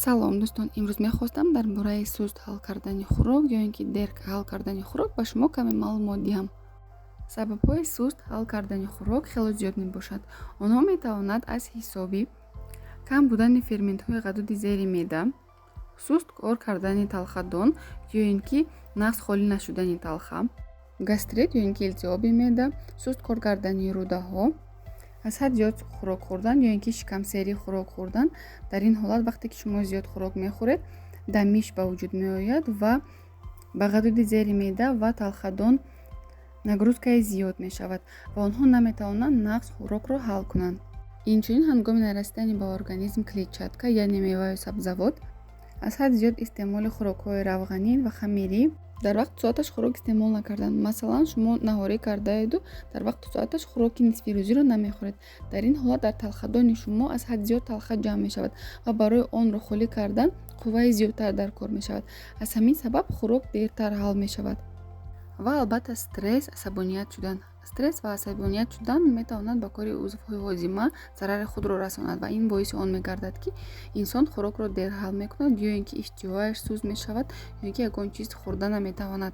Салом, дӯстон! Имрӯз мехостам дар бораи суст ҳал кардани хӯрок ё ин ки дер ҳал кардани хӯрок ба шумо каме маълумот диҳам. Сабабҳои суст ҳал кардани хӯрок хело зиёд мебошад. Онҳо метавонад аз ҳисоби кам будани ферментҳои ғадуди зери меъда, суст кор кардани талхадон ё ин ки нағз холӣ нашудани талха, гастрит ё ин ки илтиҳоби меъда, суст кор кардани рӯдаҳо, аз ҳад зиёд хӯрок хӯрдан ё ин ки шикамсерӣ хӯрок хӯрдан. Дар ин ҳолат, вақте ки шумо зиёд хӯрок мехӯред, дамиш ба вуҷуд меояд ва ба ғадуди зери меъда ва талхадон нагрузкаи зиёд мешавад ва онҳо наметавонанд нағз хӯрокро ҳал кунанд. Инчунин, ҳангоми нарасидани ба организм клетчатка, яъне меваю сабзавот, аз ҳад зиёд истеъмоли хӯрокҳои равғанин ва хамирӣ, дар вақту соаташ хӯрок истеъмол накардан. Масалан, шумо наҳорӣ кардаеду дар вақту соаташ хӯроки нисфирӯзиро намехӯред. Дар ин ҳолат дар талхадони шумо аз ҳад зиёд талха ҷамъ мешавад ва барои онро холӣ кардан қувваи зиёдтар дар кор мешавад. Аз ҳамин сабаб хӯрок дертар ҳал мешавад. Ва албатта, стресс, асабоният шудан. Стресс ва асабоният шудан метавонад ба кори узвҳои ҳозима зарари худро расонад ва ин боиси он мегардад, ки инсон хӯрокро дер ҳал мекунад ё ин ки иштиҳояш суст мешавад, ё ин ки ягон чиз хӯрда наметавонад.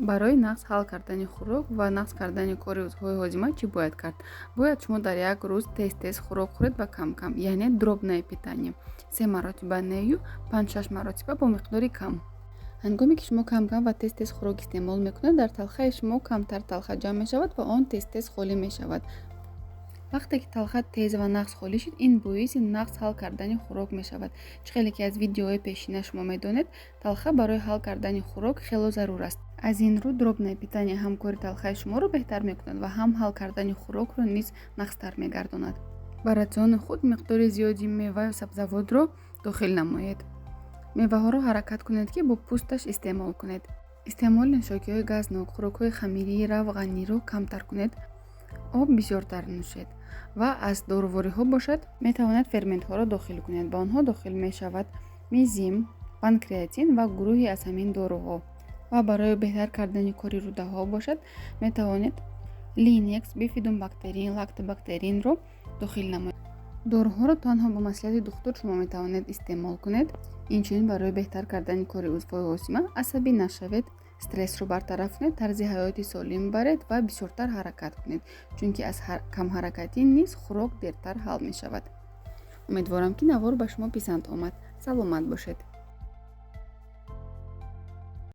Барои нағз ҳал кардани хӯрок ва нағз кардани кори узвҳои ҳозима чӣ бояд кард? Бояд шумо дар як рӯз тез тез хӯрок хӯред ва кам кам, яъне дробное питание, се маротиба нею, панҷ-шаш маротиба бо миқдори кам. Ҳангоме ки шумо кам кам ва тез тез хӯрок истеъмол мекунед, дар талхаи шумо камтар талха ҷамъ мешавад ва он тез тез холӣ мешавад. Вақте ки талха тез ва нағз холӣ шуд, ин боиси нағз ҳал кардани хӯрок мешавад. Чӣ хеле ки аз видеоҳои пешина шумо медонед, талха барои ҳал кардани хӯрок хело зарур аст. Аз ин рӯ дробное питание ҳам кори талхаи шуморо беҳтар мекунад ва ҳам ҳал кардани хӯрокро низ нағзтар мегардонад. Ба ратсиони худ миқдори зиёди меваю сабзавотро дохил намоед. Меваҳоро ҳаракат кунед, ки бо пӯсташ истеъмол кунед. Истеъмоли нӯшокиҳои газнок, хӯрокҳои хамирии равғаниро камтар кунед, об бисёртар нӯшед. Ва аз дорувориҳо бошад, метавонед ферментҳоро дохил кунед. Ба онҳо дохил мешавад мезим, панкреатин ва гурӯҳе аз ҳамин доруҳо. Ва барои беҳтар кардани кори рӯдаҳо бошад, метавонед линекс, бифидумбактерин, лактобактеринро дохил намоед. Доруҳоро танҳо бо маслиҳати духтур шумо метавонед истеъмол кунед. Инчунин, барои беҳтар кардани кори узвҳои ҳозима асабӣ нашавед, стрессро бартараф кунед, тарзи ҳаёти солим баред ва бисёртар ҳаракат кунед, чунки аз камҳаракатӣ низ хӯрок дертар ҳал мешавад. Умедворам, ки навор ба шумо писанд омад. Саломат бошед.